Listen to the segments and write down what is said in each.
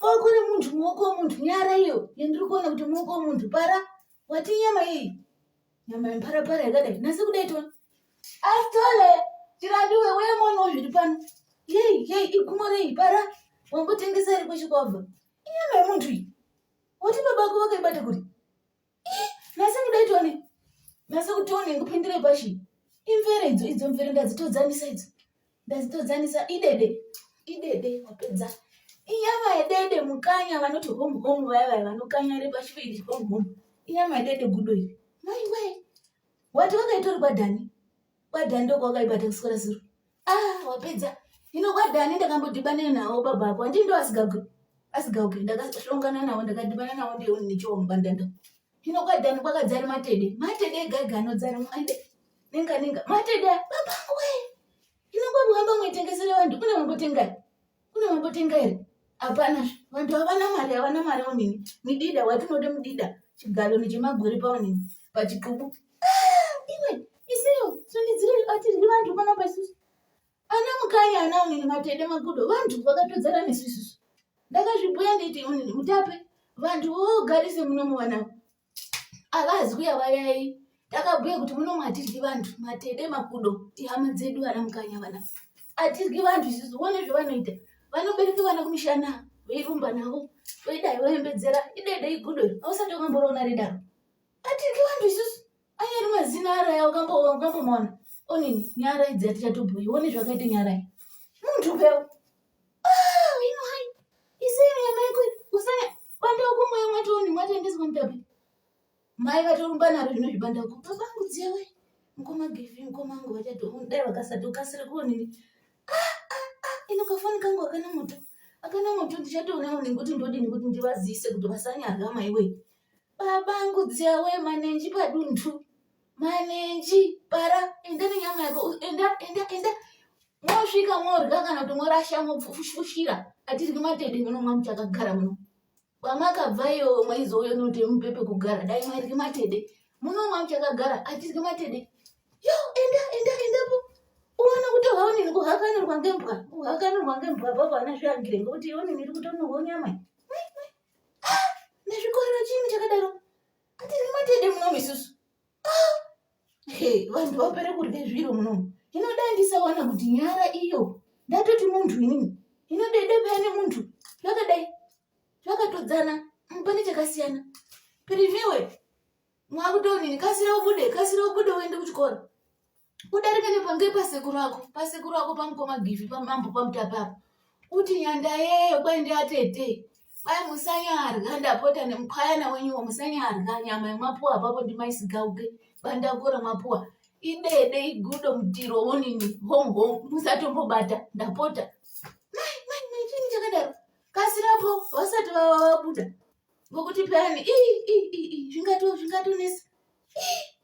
Boko remuntu, muoko wemuntu, nyara iyo yandiri kuona kuti muoko wemuntu para wati nyama iyi. Nyama yemparapara yakadai. Nhasi kudai tona. Asitole chiranduwe uye mono zviri pano. Yei, yei igumo rei para wambotengesa iri kweshe kwabva. Inyama yemuntu iyi. Wati baba ako vakaibata kuri. Nhasi kudai tione. Nhasi kuti tione ngupindire pashi. Imvere idzo idzo mvere ndadzitodzanisa idzo. Ndadzitodzanisa idede. Idede wapedza. Inyama yedede mukanya vanoti home home vaya vaya vanokanya iri pashi peidi home home. Inyama yedede gudo iri. Mai wee. Wati wakaitori kwaDhani. KwaDhani ndokwawakaibata kuswera zuro. Ah, wapedza. Hino kwaDhani ndakambodhibana nawo baba ako. Handii ndo asigagwe. Asigauke ndakahlongana nawo ndakadhibana nawo ndiye nechiwo mubandanda. Hino kwaDhani kwakadzara matede. Matede ega ega anodzara maide. Nenga nenga. Matede baba angu wee. Hino kwakuhamba mweitengesera vantu kune mambotenga. Kune mambotenga here? Hapana. Vantu havana mari, havana mari onini. Midida watinode mudida. Chigaloni chemagwere paonini. Pachikubu. Ah, iwe isiyo sundidzire atiryi vantu panapa isusu. Ana mukanya ana onini matede makudo vantu vakatodzana nesu isusu. Ndakazvibhuya nditi onini mutape vantu vogarise munomu vanavo. Avazi kuya vayai takabhuya kuti muno atiryi vantu matede makudo ihama dzedu vana mukanya vana atiryi vantu isusu one zvavanoita vanobereka vana kumishana veirumba navo veidai voembedzera idede igudo ausati wakamboroona redaro atiryi vantu isusu anyari mazina araya wakambomaona onini nyara idzi atichatobhuyi one zvakaita nyarai muntu peu ah, ino hai isei nyama yako usanya bandauko mweya mwatoni mwatendeswa mutapi mai vatorumba naro zvino zvibandauko babangu dziyawe mukoma givi mukoma angu vachato dai vakasatokasira kuonini ah, ah, ah, ino kafoni kangu akana moto akana moto ndichatoona nekuti ndodini kuti ndivazise kuti vasanyarya maiwe babangu dziyawe manenji paduntu manenji para enda nenyama yako enda enda enda mosvika morya kana kuti morasha mofushira atiryi matede muno mwamuchakagara muno kwamakabva iyo mwaizouya noti mupepe kugara dai mwairyi matede muno mwamuchakagara atiryi matede yo enda enda endapo uone kuti haonini kuhakanirwa ngembwa kuhakanirwa ngembwa apapo ana zviangire ngekuti ionini iri kutonohwa nyama ah, ndazvikorera chiini chakadaro atiryi matede munomu isusu ah! Hey, vanhu vapere kurya zviro munomu hino dai ndisawana kuti nyara iyo ndatoti muntu inini hino dede payane muntu zvakadai zvakatodzana mm, pane chakasiyana piriviwe mwakutonini kasira ubude kasira ubude uende kuchikoro udarike nepange pasekuru ako pasekuru ako pamukoma gifi pamambo pamutape apo uti nyanda yeyo kwai ndiatete kwai musanyarya ndapota nemukwayana wenyuwo musanyarya nyama yemwapuwa apapo ndimaisigauke bandakora mwapuwa idede igudo mutiro wonini hom hom musatombobata ndapota mai mai mai chini chakadaro kasirapo vasati vabuda ngokuti peyani ii ii ii zvingato zvingatonesa ii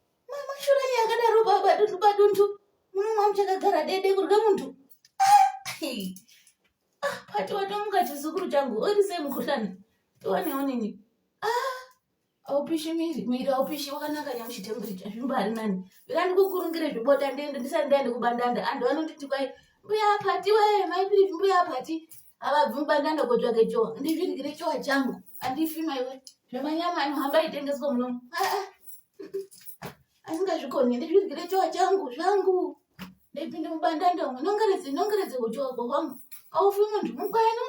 Mashurani akadaro baba dundu badundu munomwa muchakagara dede kurya muntu. Ah, pati watomuka chizukuru changu uri sei mukhuhlani tiwanewo nini ah, aupishi miri miri aupishi wakanaka nyamushi temperature zvimbari nani ndika ndikukurungire zvibota ndiende ndisati ndaende kubandanda antu anonditi kwai mbuya pati we maipiri mbuya pati avabvi mubandanda kotsvake chowa ndizvirigire chowa changu andifi maiwe zvemanyama anohamba itengeswa munomu ah, ah. asingazvikoni ndizvirigire chowa changu zvangu ndipinde mubandanda umu nongeredze nongeredze uchowa hwangu aufi muntu mukwayana